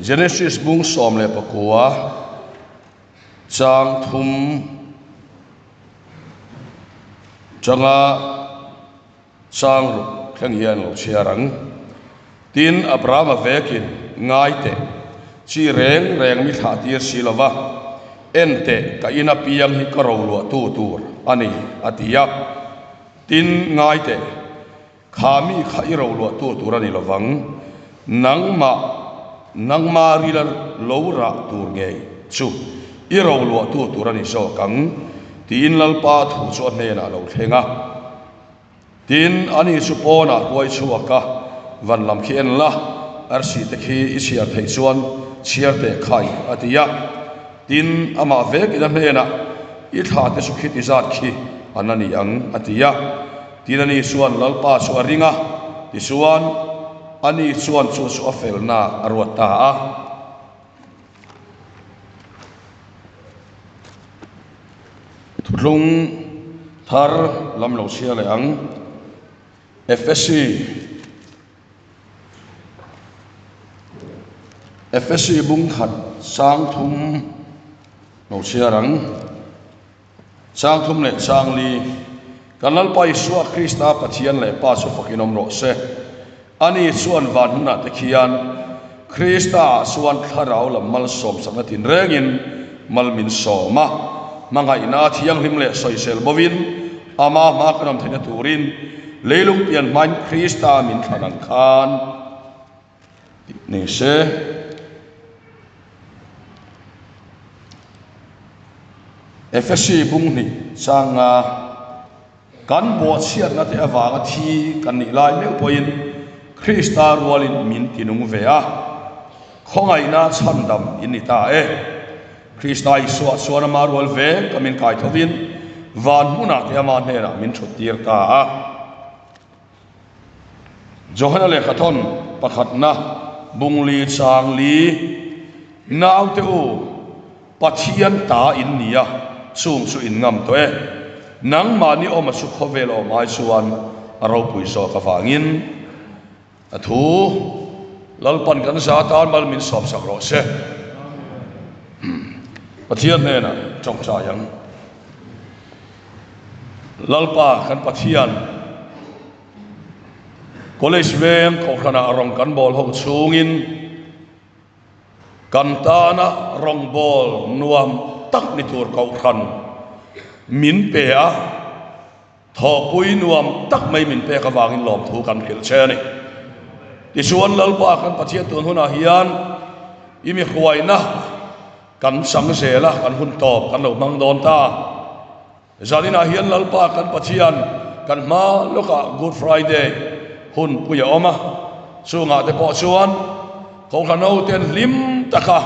Genesis bung 19 chang thum changa chang ruk thleng hian lo chhiar ang. Tin, Abrahama vekin, Ngai teh, chi reng reng mi thlah tir si lo va, en teh, ka ina piang hi ka roluahtu tur a ni, a ti a. Tin, ngai teh, kha mi kha i roluahtu tur a ni lo vang, nangmah, nangma rila lo rah tur ngei chu i roluahtu tur a ni zawk ang, tiin Lalpa thu chu a hnenah a lo thleng a. Tin, ani chu pawnah huai chhuak a, van lam khi en la, arsi te khi i chhiar theih chuan chhiar teh khai, a ti a. Tin, amah vekin a hnenah, I thla te chu khiti zat khi an a ni ang, a ti a. Tin, ani chuan Lalpa chu a ring a, tichuan, ani chuan chu chu a felna a ruat ta a. Thutlung thar lam lo chhia leh ang. Efesi Efesi bung khat sang thum lo chhiar ang. Chang thum leh chang li, Kan Lalpa Isua Krista Pathian leh Pa chu fakin awm rawh se. Ani chuan van hunah te khian Krista ah chuan thlarau lam malsawm sakna tinrengin mal min sawm a, hmangaihna a thianghlim leh sawisel bovin ama hma kan awm theihna turin leilung pian hmain Krista min thlan ang khan tih ni se. Efesi bung hnih changa kan bawhchhiatna te avanga thi kan nih lai meuh pawhin Krista rualin min tinung ve a, khawngaihna chhandam in ni ta e. Krista Isua chuan ama rual ve ka min kai thovin van hmunah te ama hnenah min thut tir ta a. Johana lehkhathawn pakhatna bungli chang li Naute u, Pathian ta in ni a, chung chu in ngam tawh e. Nangmahni awma chu khawvel awm ai chuan a ropui zawk avangin a thu Lalpan kan za tan mal min sawpsak rawh se. Pathian hnenah tawngtai ang. Lalpa kan Pathian, College veng kohhranah rawng kan bawl ho chhungin kan tana rawngbâwl nuam tak ni tur kohhran min pe a, thawhpui nuam tak mai min pek avangin lawmthu kan hrilh che a ni. Tichuan Lalpa kan Pathian tun hunah hian i mi hruaina, Kan chang zel a, kan hun tawp kan lo hmang dawn ta. Zaninah hian Lalpa kan Pathian kan hma lawkah Good Friday hun pui a awm a, chungah te pawh chuan Kohhran hoten hlim taka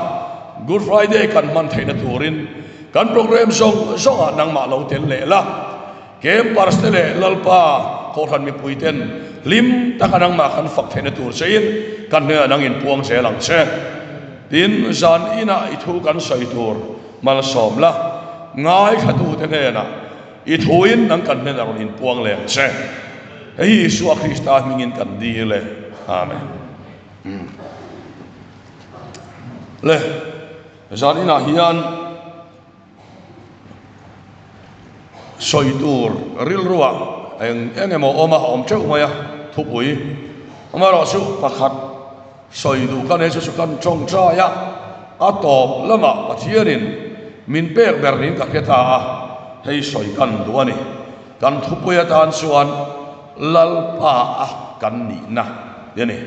Good Friday kan hman theihna turin kan program zawng zawngah nangmah lo tel leh la. Campers te leh Lalpa Kohhran mipui ten hlim taka nangmah kan fak theihna tur chein kan hnenah nang inpuang zel ang che. Tin, zan inah i thu kan sawi tur malsawm la, ngaithlatute hnenah i thuin nang kan hnenah rawn inpuang leh ang che. Hei hi Isua Krista hmingin kan dil e. Amen. Le, zan inah hian Sawi tur rilruah eng eng emaw awm a, awm teuh mai a, thupui. Amaherawhchu pakhat sawi duh ka nei chu chu kan tawngtai a, a tawp lamah Pathianin min pek ber niin ka hre ta a, hei sawi kan duh a ni. Kan thupui atan chuan Lalpa a kan nihna tih a ni.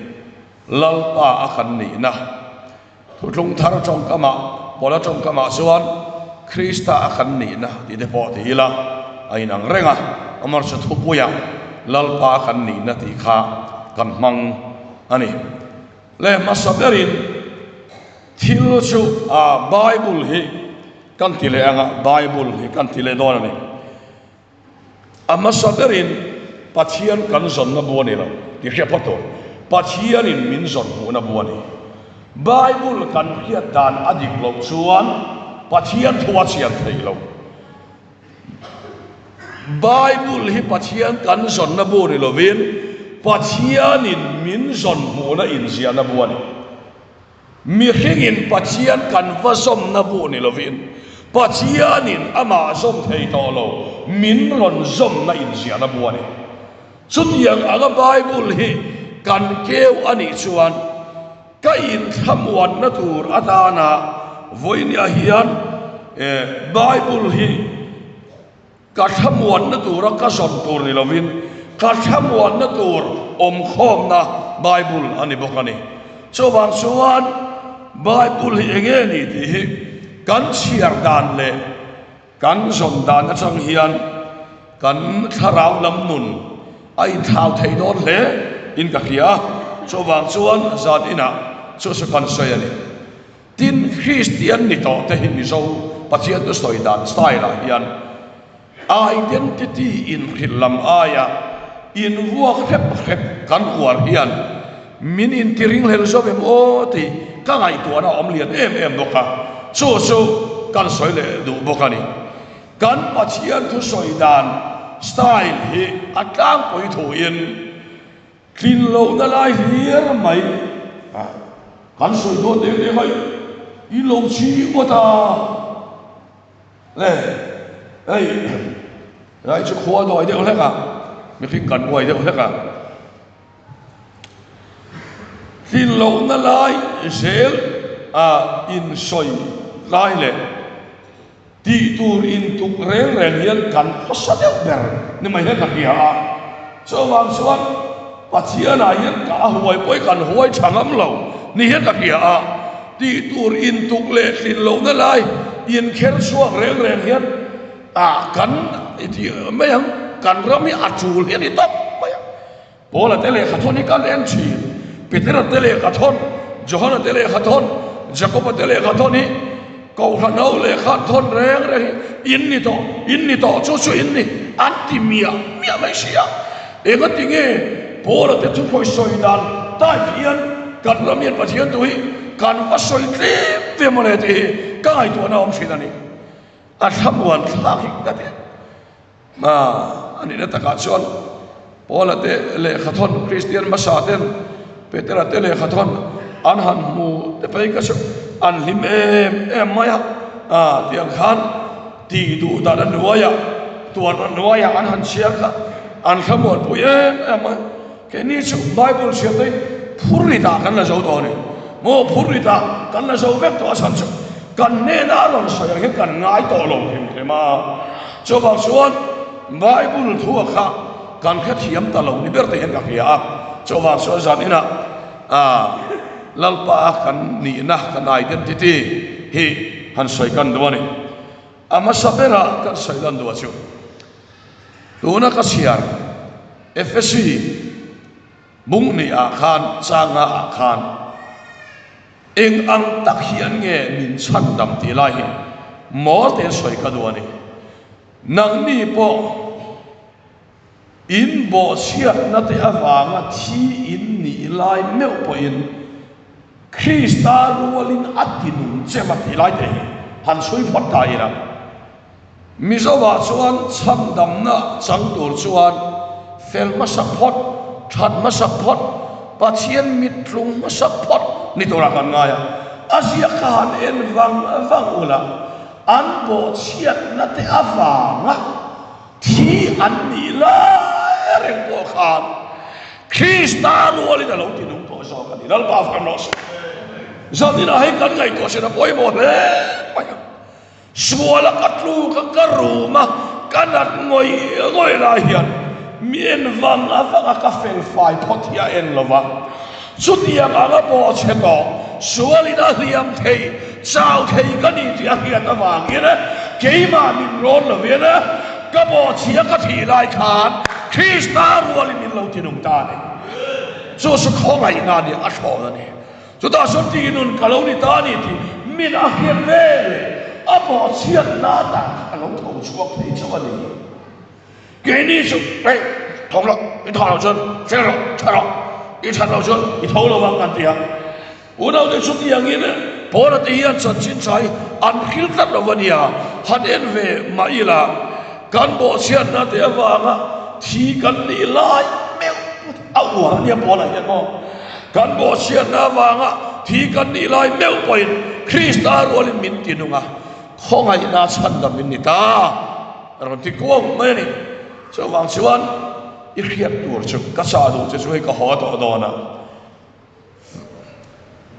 Lalpa a kan nihna. Thutlung thar tawngkamah, Paula tawngkamah chuan Krista a kan nihna tih te pawh ti ila a inang reng a, amaherawhchu thupuia Lalpa a kan nihna tih kha kan hmang a ni. Le hmasa berin thil chu a Bible hi kan ti leh ang a, Bible hi kan ti leh dawn a ni. A hmasa berin Pathian kan zawnna bu a ni lo tih hriat phawt tur. Pathianin min zawn hmuhna bu a ni. Bible kan hriat dan a dik loh chuan Pathian thu a chian thei lo. Bible hi Pathian kan zawnna bu ni lovin Pathianin min zawn hmuhna inziahna bu a ni. Mihringin Pathian kan va zawmna bu ni lovin, Pathianin amah zawm thei tawh lo min rawn zawmna inziahna bu a ni. Chutiang anga Bible hi kan keu a nih chuan ka inthlamuanna tur atana vawinia hian Bible hi Ka thlamuanna tura ka zawn tur ni lovin, ka thlamuanna tur awmkhawmna Bible a ni bawk a ni. Chuvang chuan Bible hi eng nge ni tih hi kan chhiar dan leh kan zawn dan atang hian kan thlarau lam nun a inthlau thei dawn hle in ka hria a. Chuvang chuan zan inah chu chu kan sawi a ni. Tin, Kristian ni tawh te hi Mizo Pathian thu sawi dan style ah hian identity inhrilh lam aia invuak hrep hrep kan uar hian min intiringhlel zo em aw tih ka ngaihtuahna a awm lian em em bawk a, chu chu kan sawi leh duh bawk a ni. Kan Pathian thu sawi dan style hi a tlangpui thuin Tlin lohna lai hlir mai a kan sawi dawn deng deng a, i lo chhi ngawt a le hei lai chu khua dawi deuh hlek a, mihring kan buai deuh hlek a, tlin lohna lai zel a insawi lai leh. Tih tur intuk reng reng hian kan hmasa deuh ber ni mai hian ka hria a, chuvang chuan Pathianah hian ka a huai pawh hi kan huai tha ngam lo ni hian ka hria a, tih tur intuk leh tlin lohna lai inkher chhuak reng reng hian ah kan tih mai ang, kan ram hi a tul hi a ni tawp mai a. Paula te lehkha thawn hi kan en thin. Petera te lehkha thawn, Johana te lehkha thawn, Jakoba te lehkha thawn hi Kohhran ho lehkha an thawn reng reng hi in ni tawh, in ni tawh, chu chu in ni an ti miah miah mai si a. Engati nge Paula te thu pawh sawi dan type hian kan ram hian Pathian tu hi kan va sawi tlem ve mawle tih hi ka ngaihtuahna a awm thin a ni. A thlamuan thlak hi ka ti. Hna a nihna takah chuan Paula te lehkha thawn Kristian hmasa ten Petera te lehkha thawn an han hmu te phei kha chu an hlim em em mai a, a tiang khan tih duh dan a hnuaiah tuan a hnuaiah an han chhiar kha an thlamuanpui em em a, keini chu Bible chhiar te hi phur ritah kan la zo tawh a ni maw phur ritah kan la zo vek tawh a chhan chu Kan hnena a rawn sawi ang hian kan ngai tawh lo hrim hrim a, chuvang chuan Bible thua kha kan hrethiam ta lo ni ber te hian ka hria a, chuvang chuan zan inah Lalpa kan nihna kan identity hi han sawi kan duh a ni. A hmasa berah kan sawi lan duh a chu tuna ka chhiar Efesi Bung ni ah khan changa ah khan eng ang tak hian nge min chhan dam tih lai hi mawl te sawi ka duh a ni. Nangni pawh in bawhchhiatna te avanga thi in nih lai meuh pawhin Krista rualin a ti nung che va tih lai te hi han chhui phawt ta ila. Mizoah chuan chhandamna chang tur chuan fel hmasa phawt, that hmasa phawt, Pathian mittlung hmasa phawt ni turah kan ngai a. A ziak kha han en vang vang ula, an bawhchhiatna te avanga thi an nih lai reng pawh khan Krista rualin a lo ti nung tawh zawk a ni. Lalpa fak rawh se. Zaninah hei kan ngaihtuah sin a pawimawh hle mai a. Suala ka tluk a, ka rum a, ka nat ngawih ngawih lai hian mi en vang avanga ka fel fai phawt hi a en lo va. Chutiang anga pawh chhe tawh, sualin a hliam thei, chau thei ka ni tih a hriat avangin keimah min rawn lovin ka bawhchhia ka thih lai khan Krista rualin min lo tinung ta a ni. Chu chu khawngaihna a ni, a thlawn a ni. Chutah sawn tih nun ka lo ni ta a ni tih min a hriat ve leh a bawhchhiatna atang kha ka lo tho chhuak thei chauh a ni. Keini chu hei tho rawh, i tho loh chuan fel rawh, tha rawh, i that loh chuan i tho lo vang kan ti a. Unaute chutiangin Paula te hian chanchin tha hi an hril tlat lo a nia, han en ve mah ila kan bawhchhiatna te avanga thi kan nih lai meuh a uar a nia Paula hian maw. Kan bawhchhiatna avanga Thi kan nih lai meuh pawhin Krista rualin min ti nung a, khawngaihna chhandam in ni ta. A rawn ti kuang mai a ni. Chuvang chuan i hriat tur chu ka chah duh che chu hei ka haw tawh dawn a.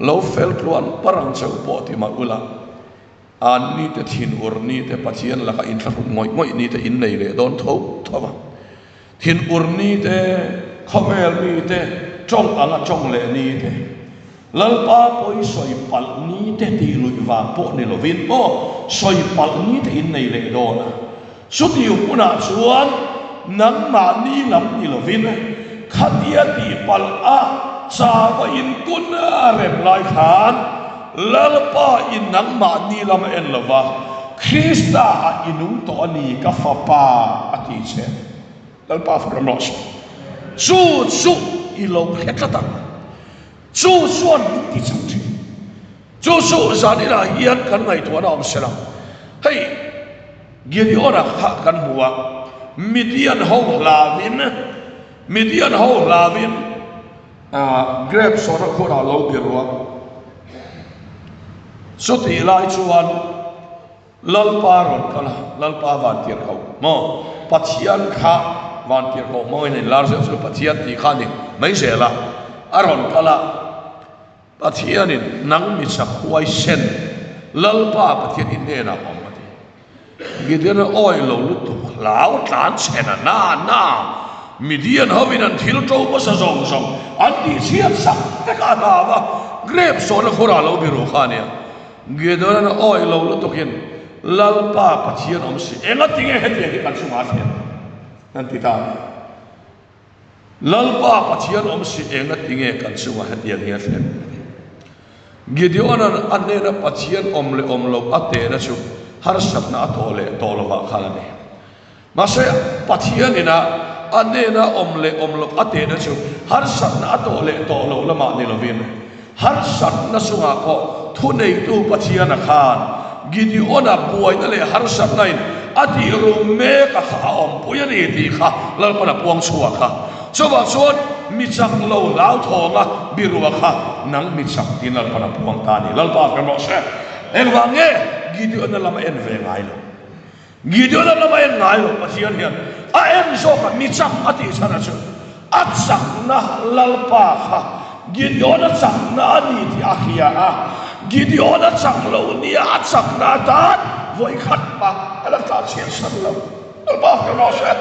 Lo fel tluan par ang cheu pawh ti mah ula, an ni te thin ur ni te Pathian laka inthlahruk ngawih ngawih ni te in nei leh dawn tho tho a. Thin ur ni te, khawvel mi te, tawng anga tawng leh ni te, Lalpa pawi sawi palh ni te tih luih vang pawh ni lovin aw, sawi palh ni te in nei leh dawn a. Chuti hunah chuan nangmahni lam ni lovin khatia tih palh a chava in kun a rem lai khan Lalpa in nangmahni lam a en lova, Krista ah i nung tawh a ni ka fapa a ti che. Lalpa fak ram rawh se. Chu chu i lo hre tlat ang. Chu chuan min ti chak thin. Chu chu zan inah hian kan ngaihtuahna awm se la. Hei Gideon-a kha kan hmu a, Midian ho hlavin, Midian ho hlavin grape sawrna khurah lo biru a. Chutih lai chuan Lalpa rawn kal a, Lalpa van tir ko maw? Pathian kha van tir ko hmangin a inlar zeuh chu Pathian tih kha a ni mai zel a, a rawn kal a, Pathianin nang mi chak huaisen Lalpa Pathian i hnenah awm a ti. Gideon a awi lo lutuk hlau tlan chhen a na na Midian hovin an thil to hmasa zawng zawng an tihchhiat sak vek a hlau a, grape sawhna khurah lo biru kha a nia. Gideon a awi lo lutukin Lalpa Pathian awm si engatinge hetiang hi kan chungah a thlen an ti ta a ni. Lalpa Pathian awm si engatinge kan chungah hetiang hi a thlen a ti. Gideon-a'n a hnena Pathian awm leh awm loh a tehna chu harsatna a tawh leh tawh lovah khan a ni. Mahse, Pathianin a a hnena awm leh awm loh a tehna chu harsatna a tawh leh tawh loh lamah ni lovin, harsatna chungah pawh thuneitu Pathiana khan Gideon-a buaina leh harsatnain a tih rum mek a kha a awmpui a ni tih kha Lalpan a puang chhuak a. Chuvang chuan mi chak lo hlauthawng a birua kha nang mi chak tiin Lalpan a puang ta a ni. Lalpa kan rawh se. Engvang nge Gideon-a lam a en ve ngai lo? Gideon-a lam a en ngai lo. Pathian hian a en zawk a, mi chak a tih chhan a chu a chakna Lalpa kha Gideon-a chakna a ni tih a hria a. Gideon-a chak lo nia a chakna atan vawikhat mah a la tla chhiat san lo. Lalpa kan rawh se.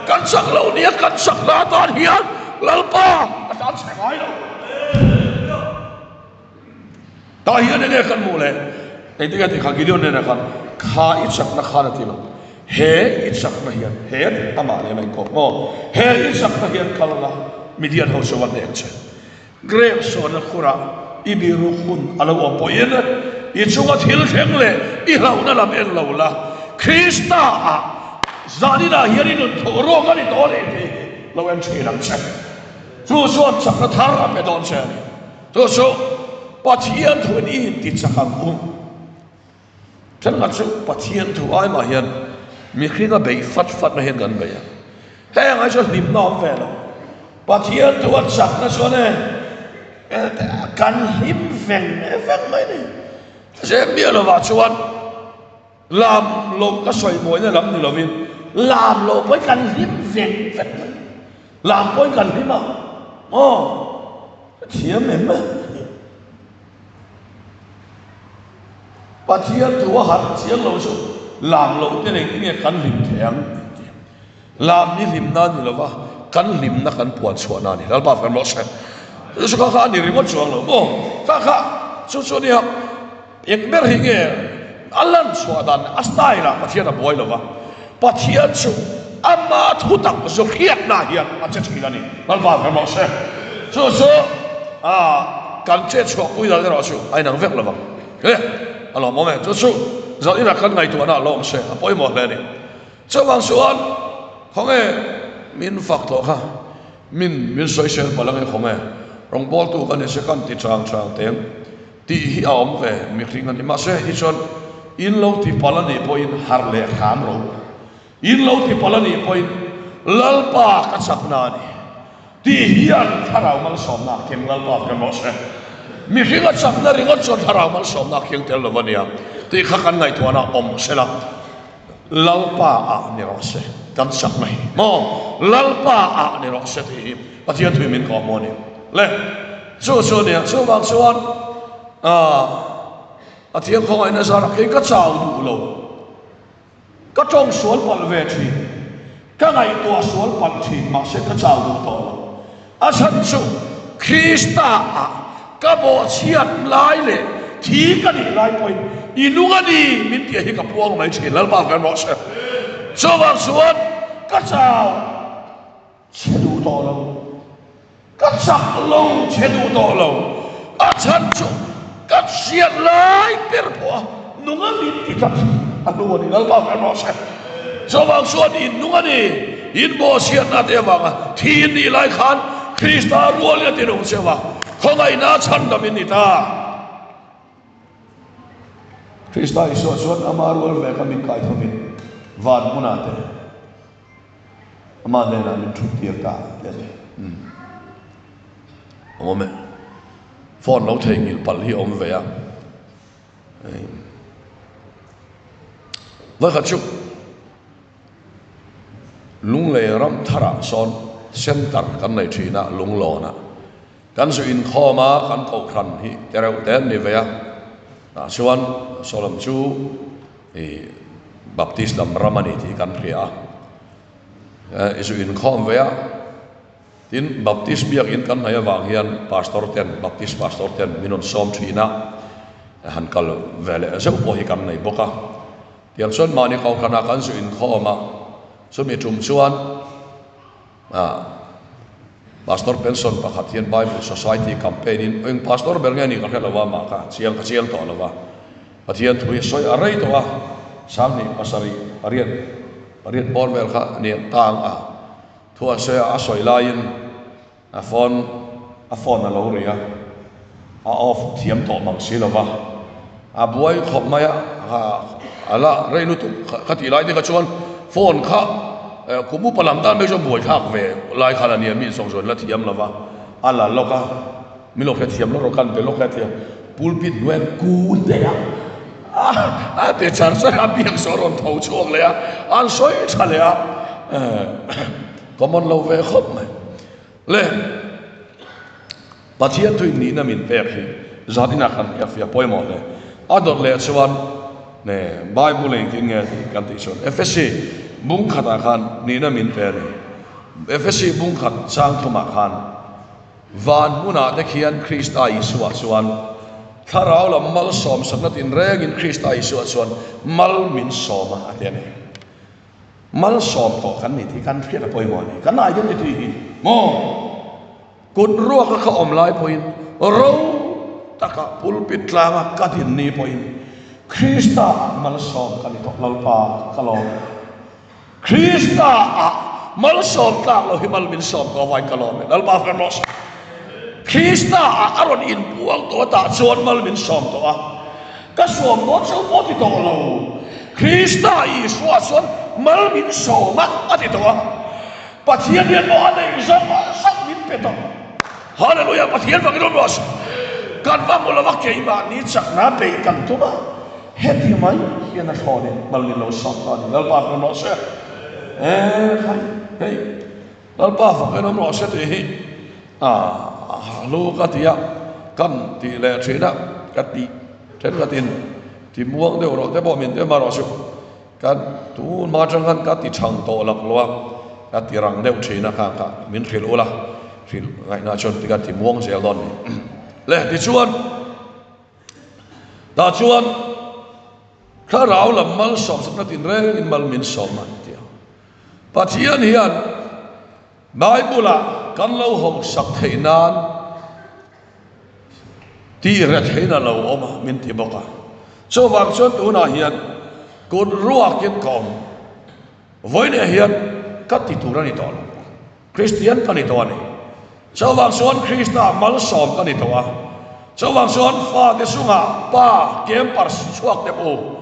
Kan chak lo nia kan chakna atan hian Lalpa a tan chhe ngai lo. Tah hian enge kan hmuh le? Engtin nge tih kha Gideon hnenah khan kha i chakna khan a ti lo. He i chakna hian he amah leh mai kawp maw? He i chakna hian kal la Midian ho chu va hnek che. Grep sawnna khurah i biru hun a lo awm pawhin i chunga thil thleng leh i hlauhna lam en lo la, Krista ah zaninah hian i nun thawh ruak a ni tawh a ni tih hi lo en thin ang che. Chu chuan chakna thar a pe dawn che a ni. Chu chu Pathian thuin i intichak ang u. Thenkhat chu Pathian thu ai mah hian mihringa beih fat fatna hian kan bei a, heng ai chuan hlimna awm ve lo. Pathian thu a chakna chuan e kan hlim veng veng mai ni. Zep miah lovah chuan lam lo ka sawi mawina lam ni lovin lam lo pawhin kan hlim veng veng mai. Lam pawhin kan hlim a, aw ka thiam em? Pathian thu a harh chiang lo chu lam loh te nei nge kan hlim thei ang tih lam ni hlimna ni lova kan hlimna kan puan chhuahna a ni. Lalpa kan rawh se. Chu chu kha kha a ni ringawt chuang lo maw? Kha kha chu chu nia eng ber hi nge a lan chhuah dan a style ah Pathian a buai lova Pathian chu ama thu tak zu hriatna hian a che thin a ni. Lalpa kan rawh se. Chu chu a kan che chhuah pui dan erawh chu a inang vek lovang. He a lawmawm e. Chu chu zan inah kan ngaihtuahna a lawm se a pawimawh hle a ni. Chuvang chuan khawnge min fak tawh kha min min sawisel palh ange khawnge rawngbawltu ka ni se kan ti chang chang teng tih hi a awm ve mihring a ni. Mahse hei chuan in lo ti palh a nih pawhin harh leh hram ro. In lo ti palh a nih pawhin Lalpa ka chakna a ni. Tih hian thlarau malsawmna kem Lalpa kan rawh se. Mihringa chakna ringawt chuan thlarau malsawmna a khiang tel lo a nia tih kha kan ngaihtuahna awm sela. Lalpa ah ni rawh se kan chakna hi maw? Lalpa ah ni rawh se tih hi Pathian thui min kawh maw ni le? Chu chu a nia, chuvang chuan ah Pathian khawngaihna zarah kei ka chau duh lo. Ka tawng sual palh ve thin, ka ngaihtuah sual palh thin, mahse ka chau duh tawh lo. A chhan chu Krista ah ka bawhchhiat lai leh thi ka nih lai pawhin i nung a ni min tih hi ka puang mai thin, Lalpa kan rawh se. Chuvang chuan ka chau chhe duh tawh lo. Ka chak lo che duh tawh lo, a chhan chu ka hriat lai ber pawh a nung a min ti tlat a hnu a ni. Lalpa kan rawh se. Chuvang chuan in nung a ni, in bawhchhiatna te avanga thi in nih lai khan Krista rualin a ti nung cheu a, khawngaihna chhandam in ni ta. Krista Isua chuan ama rual ve kha min kaithovin van hmunah te, Amah hnenah min thut tir ta tih a ni. Umm. Awm e. Phone lo theihnghilh palh hi a awm ve a. Vawikhat chu Lunglei ram tharah sawn center kan nei thin a, Lunglawnah. Kan zu inkhawm a, kan kohhran hi tereuh te an ni ve a. Tah chuan saw lam chu I Baptist lam ram a ni tih kan hria a. I zu inkhawm ve a, tin Baptist biakin kan hnaih avang hian Pastor ten, Baptist Pastor ten min rawn sawm thin a, han kal ve leh zeuh pawh hi kan nei bawk a. Tiang chuan mahni kohhranah kan zu inkhawm a, chumi tum chuan Pastor pension pakhat hian Bible Society campaign in eng pastor ber nge ni ka hre lo a mah ka chiang ka chiang tawh lo a Pathian thu hi a sawi a rei tawh a Sanghnih pasarih pariat pariat bawr vel kha nia tang a thu a sawi a a sawi laiin a phone a phone a lo ri a a off thiam tawh mang si lo va a buai khawp mai a a la rei lutuk ka tih lai te kha chuan phone kha kum upa lam tan mai chuan buai thlak ve lai khan a nia mi zawng zawng la thiam lo va a la lawk a min lo hrethiam lawk rawh kan be lawk a tia pulpit hnuai an kun daih a a ti char char a biak saw rawn tho chhuak leh a an sawi tha leh a common lo ve khawp mai le. Pathian thuin nihna min pek hi zan inah kan hriatfiah pawimawh hle. A dawt leh chuan ne Bible engtin nge tih kan tih chuan Efesi bung khatah khan nihna min pe a ni. Efesi bung khat chang thumah khan van hmunah te khian Krista Isua chuan thlarau lam malsawm sakna tinrengin Krista Isua chuan mal min sawm a a ti a ni. Malsawm tawh kan ni tih kan hriat a pawimawh a ni. Kan identity hi maw? Kut ruaka ka awm lai pawhin ro taka pulpit tlanga ka din ni pawhin Krista ah malsawm ka ni tawh Lalpa ka lawm e. Krista ah malsawm tlak lo hi mal min sawm tawh avangin ka lawm e Lalpa kan rawh se. Krista ah a rawn inpuang tawh a tah chuan mal min sawm tawh a. Ka sawm dawn chauh pawh ti tawh lo. Krista Isua chuan mal min sawm a a ti tawh a. Pathian hian maw a neih zawng zawng min pe tawh. Hallelujah Pathian vangin awm rawh se. Kan va hmu lova keimahni chakna beih kan tum a, heti mai hian a thlawnin mal min lo sawm ta a ni. Lalpa fak rawh se. Eeh khai hei Lalpa fak awm rawh se tih hi a hlu ka ti a, kan tih leh thin a, ka tih thenkhatin ti muang deuh rawh te pawh min ti amaherawh chu Ka tun hma atang khan ka ti chhang tawh lak lo a, ka ti rang deuh thin a kha kha min hrilh ula, hrilh ngaihna chuan ti ka ti muang zel dawn ni. Le tichuan tah chuan thlarau lam malsawm sakna tinrengin mal min sawm a ti a. Pathian hian Bible ah kan lo hawksak theih nan Tih rethein a lo awm a, min ti bawk a. Chuvang chuan tunah hian kut ruakin ka awm. Vawiinah hian ka ti tur a ni tawh lo. Kristian ka ni tawh a ni. Chuvang chuan Krista malsawm ka ni tawh a. Chuvang chuan fate chungah pa campers chhuak te pawh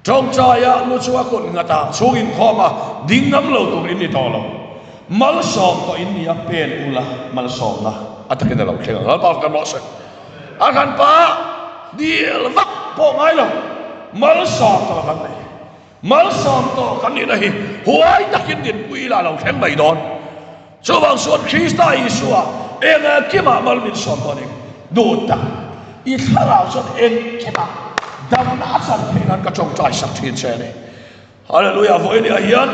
Tawngtaia lu chu a kut nghat a, chhung inkhawm a, ding ngam lo tur in ni tawh lo. Malsawm tawh in ni a, pen ula malsawmna a takin a lo thleng ang. Lalpa kan rawh se. A hran pa dil vak pawh ngai lo, malsawm tawh kan nei. Malsawm tawh kan nihna hi huai takin dinpui ila a lo thleng mai dawn. Chuvang chuan Krista Isua engkimah mal min sawm tawh a ni. Duh tak, i thlarau chuan engkimah damna a chan theih nan ka tawngtai sak thin che a ni. Hallelujah! Vawinia hian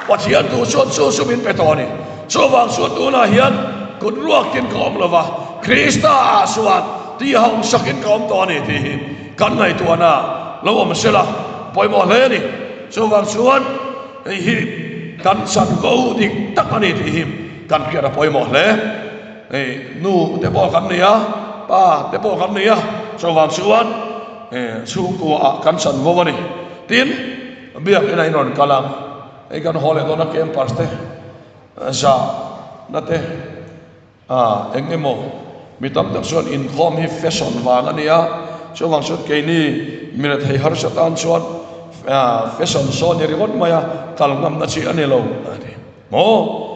Pathian duh chuan chu chu min pe tawh a ni. Chuvang chuan tunah hian kut ruakin ka awm lova, Krista ah chuan tihawm sakin ka awm tawh a ni tih hi kan ngaihtuahna lo awm sela pawimawh hle a ni. Chuvang chuan hei hi kan chanvo dik tak a ni tih hi kan hriat a pawimawh hle. Hei nu te pawh kan nei a, pa te pawh kan nei a, chuvang chuan chhungkua ah kan chanvo a ni. Tin, biak inah in rawn kal ang, hei kan haw leh dawn a campus te zah na te ah eng emaw mi tam tak chuan inkhawm hi fashion vang a nia, chuvang chuan keini mi rethei harsa tan chuan fashion sawn ni ringawt mai a kal ngamna chi a ni lo a ti. Maw?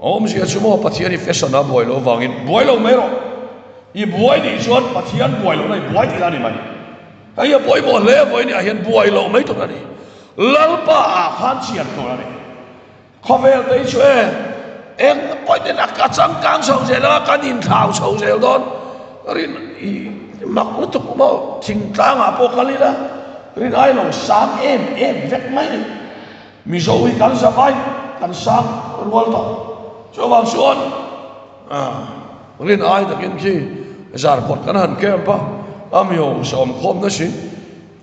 Awmzia chu maw Pathian hi fashion a buai lo vangin buai lo mai rawh. I buai nih chuan Pathian buai lohna i buai tih a ni mai. Hei a pawimawh hle a vawiin ah hian buai loh mai tur a ni. Lalpa ah khan chian tur a ni. Khawvel te hi chu e eng pawhin in a ka changkang chho zel anga kan inthlau chho zel dawn. Rin i mak lutuk maw thingtlang ah pawh kal ila rin ai lo sang em em vek mai ni. Mizo hi kan zavai kan sang rual tawh. Chuvang chuan rin ai takin khi zarkawt kan han camp a, a mi awmsa awm khawm nasi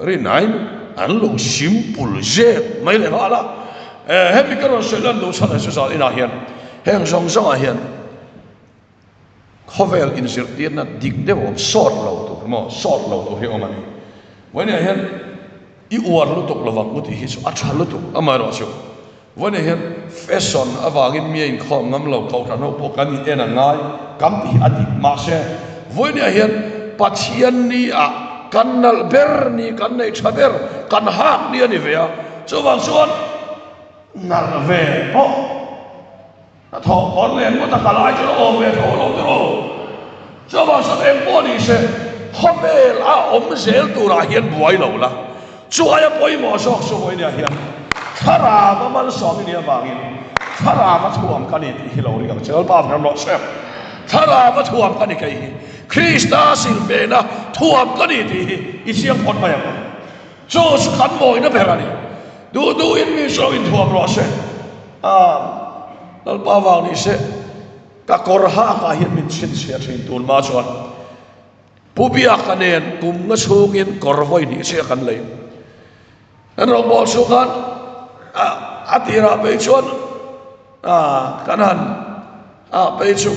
rin aiin an lo simple zep mai leh nghal a. Hemi ka rawn sawi lan duh chhan ah chu zan inah hian heng zawng zawngah hian Khawvel inzirtirna dik deuh awm sawt lo tur maw sawt lo tur hi awm a ni. Vawiinah hian i uar lutuk lovang u tih hi chu a tha lutuk amaherawh chu vawiinah hian fashion avangin mi a inkhawm ngam lo kohhran ho pawh kan in en a ngai kan tih hi a dik mahse vawiinah hian Pathian ni ah kan nalh ber ni kan neih tha ber kan hak ni a ni ve a chuvang chuan nalh ve pawh A thawh kawr leh ngawt a kal ai chuan a awm ve tho lo tiraw? Chuvang chuan eng pawh ni se, khawvel a awm zel turah hian buai lo la, chu aia pawimawh zawk chu vawinia hian thlarava malsawm i nih avangin thlarava thuam ka ni tih hi lo ring ang che. Lalpa vnam rawh se. Thlarava thuam ka ni kei hi, Krista silfena thuam ka ni tih hi i chiang phawt mai ang. Chu chu kan mawina ber a ni. Duh duhin mi chu lo inthuam rawh se. Aaa, Lalpa vang ni se, ka kawr hakah hian min chhinchhiah thin tun hma chuan Pu Biaka nen kum nga chhungin kawr vawi hnih chiah kan lei. Kan rawngbâwl chhung khan a tirah phei chuan kan han ah phei chu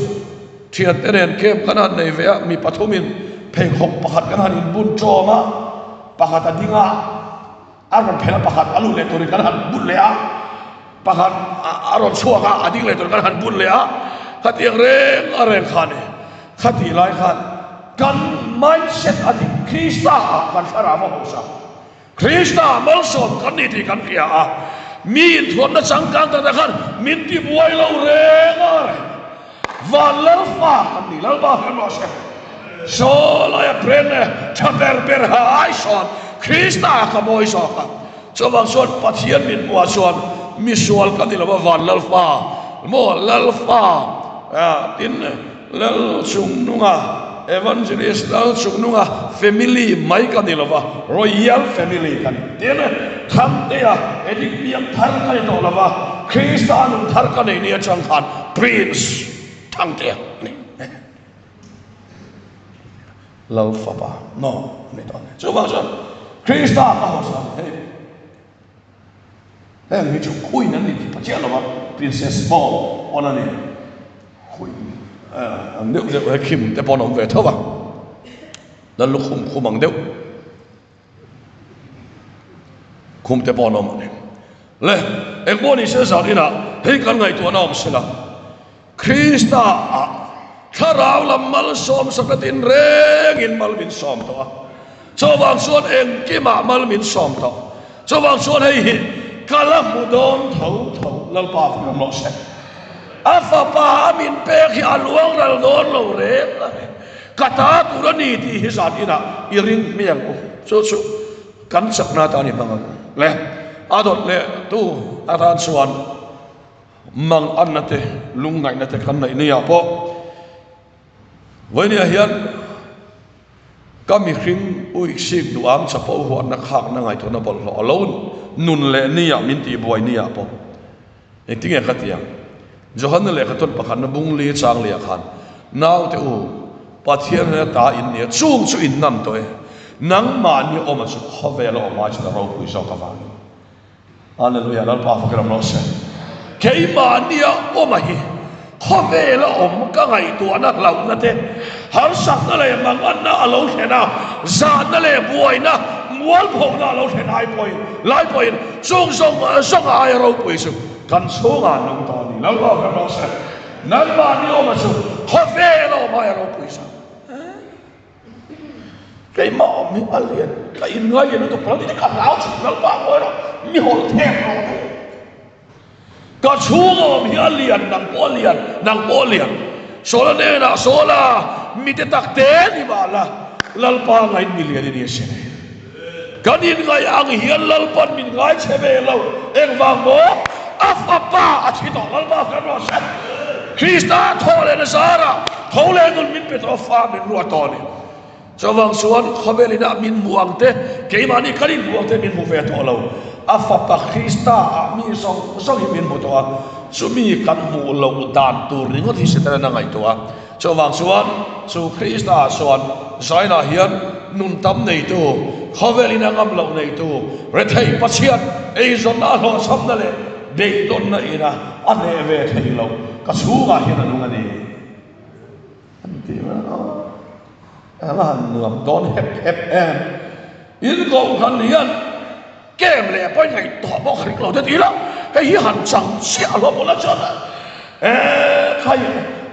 thiante nen camp kan han nei ve a, mi pathumin pheikhawk pakhat kan han inbun ṭawm a, pakhat a ding a. A rawn phelh a pakhat a lut leh turin kan han bun leh a, pakhat a rawn chhuak a, a ding leh turin kan han bun leh a, khatiang reng a reng kha a ni. Khatih lai khan kan mindset a dik, Krista ah kan thlarau a hausa, Krista ah malsawm kan ni tih kan hria a, mi inthuamna changkang tak tak khan min ti buai lo reng a reng. Van Lalfa kan ni, Lalpa hre rawh se. Saw laia prem leh tha ber ber ha ai sawn Krista ka mawi zawk a. Chuvang chuan Pathian min hmuhah chuan misual ka ni lo a, Van Lalfa maw Lalfa tin Lal Chungnunga Evangelist Lal Chungnunga family mai ka ni lo va, Royal family ka ni. Tin Thangtea Edik piang thar ka ni tawh lo va, Krista nun thar ka nei ni atang khan Prince Thangtea a ni. Lal fapa no a ni tawh a ni. Chuvang chuan Krista ka hausa a ni hei. Heng hi chu Queen an ni tih pa chiah lo va, Princess pawh pawn a ni. Queen ang deuh deuh he khim te pawh an awm ve tho va, Lal lukhum khum ang deuh khum te pawh an awm a ni. Le, eng pawh ni se zan inah hei kan ngaihtuahna awm sela, Krista ah thlarau lam malsawm sakna tin rengin mal min sawm tawh a, chuvang chuan engkimah mal min sawm tawh. Chuvang chuan hei hi ka la hmu dawn tho tho Lalpa vang rawh se. A fapa a min pek hi a luang ral dawn lo reng a ni. Ka ta tur a ni tih hi zan inah i ring hmi ang u. Chu chu kan chakna atan i hmang ang u. Le a dawt leh tu atan chuan mang anna te, lungngaihna te kan neih nia pawh vawinia hian ka mihring uiksik duham chapo huatna khakna ngaihtuahna bawlhhlawh a lo nun leh nia min tihbuai nia pawh Engtinge ka ti ang? Johanna lehkha tawn pakhatna bung li chang liah khan, Naute u, Pathian hnena ta in nia, chung chu in nam tawh e. Nangmahni awma chu khawvela awm ai chuan a ropui zawk avangin. Hallelujah, Lalpa fakin awm rawh se. Keimahnia awma hi khawvela awm ka ngaihtuahna hlauhna te, harsakna leh manganna a lo thlen a, zahna leh buaina, mualphona a lo thlen ai pawhin, lai pawhin chung zawng zawng a aia ropui chu kan chhungah an nung tawh a ni. Lalpa kan rawh se. Nangmahni awma chu khawvel a awm aia ropui zawk. Keimah awm hi a lian, ka inngai lian lutuk pawh ka hlau thin Lalpa ngawi rawh, mi hawlh thek rawh. Ka chhung awm hi a lian, nang pawh a lian, nang pawh a lian. Sawla hnenah, Sawla, mite tak te ni mah la, Lalpa ngain mi lian i ni a sin. Kan inngaih ang hian Lalpa'n min ngai chhe ve lo. Engvang maw? A fapa a thi tawh, Lalpa kan ruah hret. Krista thaw leh na zarah tho leh nun min pe tawh a, fa min ruah tawh a ni. Chuvang chuan khawvel inah min hmu ang te, keimahni kan inhmu ang te min hmu ve tawh lo. A Fapa Krista ah mi zawng zawng hi min hmu tawh a, chumi kan hmuh loh dan tur ringawt hi Setanan a ngaihtuah a. Chuvang chuan chu Krista ah chuan Zainah hian nun tam neitu, khawvel in a ngam loh neitu, rethei Pathian eizawnna a hlawhchhamna leh beidawnna ina a hneh ve theih loh ka chhungah hian a nung a ni. An ti mai a, a va han nuam dawn hep hep em. In kohhran hian kem leh pawhin ngaihtuah bawk rik lo te ti ila, hei hi han chang chiah hlawm ula chuan e khai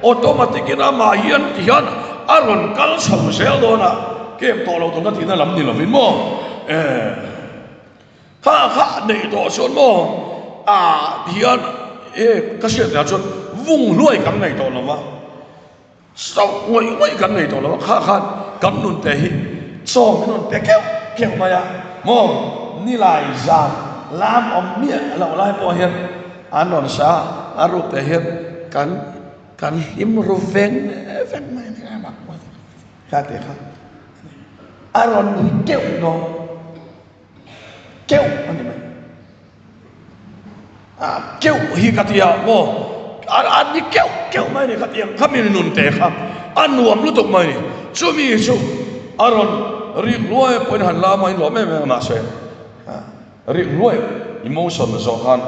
automatic in amah hian ti hian a rawn kal chho zel dawn a, kem tawh lo tawhna tihna lam ni lovin maw e kha kha neih tawh chuan maw a hian e ka hriat leh chuan vung hluai kan nei tawh lova. Chauh ngawih ngawih kan nei tawh lo a, kha khan kan nun te hi chaw min rawn pe keuh keuh mai a, maw nilai zan lam awm miah loh lai pawh hian an rawn sa a, a ruk te hian kan kan hlim ru veng veng mai a ni em a, kha te kha a rawn ri keuh dawn keuh a ni mai. Keuh hi ka ti a maw a ni keuh keuh mai a ni khatiang kha mi nun te kha a nuam lutuk mai a ni chumi chu a rawn rik hluai pawhin han la mai nuam em em a mahse rik hluai emotion zawh khan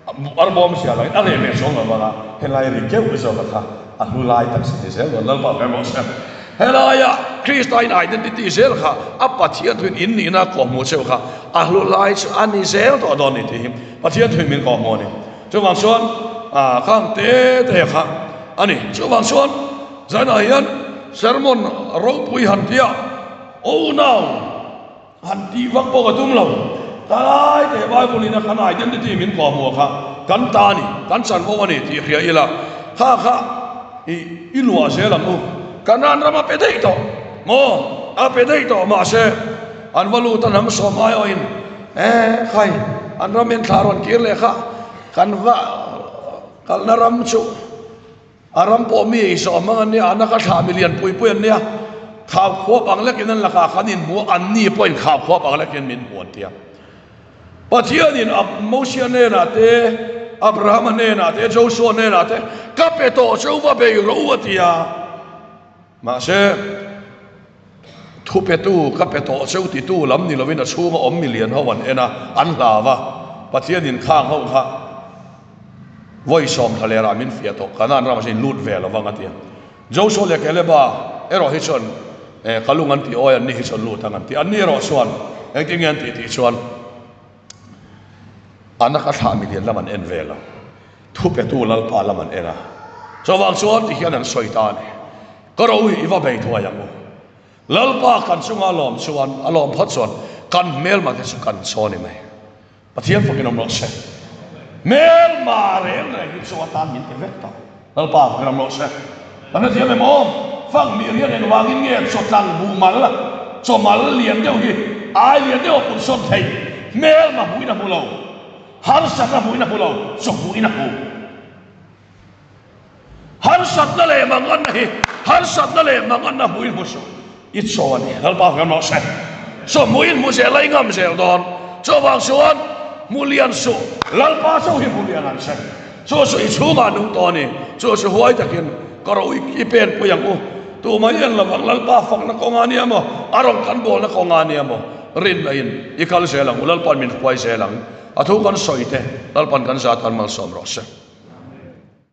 a bawm zia lo in a reh ve chuang lo vang a helai ri keuh zawk a kha a hlu lai tak si ti zel dawn Lalpa hmel rawh se. Helaia Krista in identity zel kha a Pathian thuin in nihna kawhhmuh cheu kha a hlu lai chu a ni zel tawh dawn ni tih hi Pathian thuin min kawhhmuh a ni. Chuvang chuan khang te te kha a ni. Chuvang chuan zanah hian sermon ropui han tia unau Han tih vak pawh ka tum lo. Tlai teh Bible in a kan identity min kawhhmuh kha kan ta a ni, kan chanvo a ni tih hria ila, kha kha i i luah zel ang u. Kanaan ram a pe daih tawh maw? A pe daih tawh mahse an va lut a hnam sawm aiawhin e khai an ram en thla rawn kir leh kha kan va kalna ram chu A ram pawh mi ei zawh hmang an nia, a naka thlah mi lian pui pui an nia. Khau khuap ang lekin an lakah khan inhmu a, anni pawhin khau khuap ang lekin min hmu an ti a. Pathianin Mosia hnenah te, Abrahama hnenah te, Joshua hnenah te, Ka pe tawh cheu va bei rawh u a ti a. Mahse, thupetu ka pe tawh cheu titu lam ni lovin a chhunga awm mi lian ho an en a, an hlau a. Pathianin khang ho kha Vawi sawm thla lerah min fiah tawh, Kanaan ramah chuan in lut ve lo vang a ti a. Joshua leh Kaleba erawh hi chuan eh ka lung an tih awi anni hi chuan lut ang an ti. Anni erawh chuan engtin nge an tih tih chuan a naka thlah milian lam an en ve lo, thupetu Lalpa lam an en a. Chuvang chuan ti hian an sawi ta a ni, Ka ro hi i va bei thuai ang u. Lalpa kan chunga a lawm chuan, a lawm phawt chuan kan hmelma te chu kan chaw ni mai. Pathian fakin awm rawh se. Hmelma reng reng hi chu atan min ti vek tawh. Lalpa fakin awm rawh se. Kan hrethiam em aw? Fanghmir hian engvangin nge chaw tlang buh mal, chaw mal lian deuh hi ai lian deuh a put sawn theih? Hmelma hmuhin a hmu lo, harsatna hmuhin a hmu lo, chaw hmuhin a hmu. Harsatna leh manganna hi harsatna leh manganna hmuhin hmu suh. I chaw a ni. Lalpa hmel mawh se. Chaw hmuhin hmu zel a, i ngam zel dawn. Chaw vang chuan hmu lian suh. Lalpa chaw hi hmu lian an se. Chu chu i chhungah nung tawh a ni. Chu chu huai takin ka ro i pen pui ang u. Tumah i en lo vang. Lalpa fakna kawnga nia maw? A rawn kan bawlna kawnga nia maw? Rinna in i kal zel ang u. Lalpa'n min hruai zel ang. A thu kan sawi te Lalpa'n kan zat an malsawm rawh se.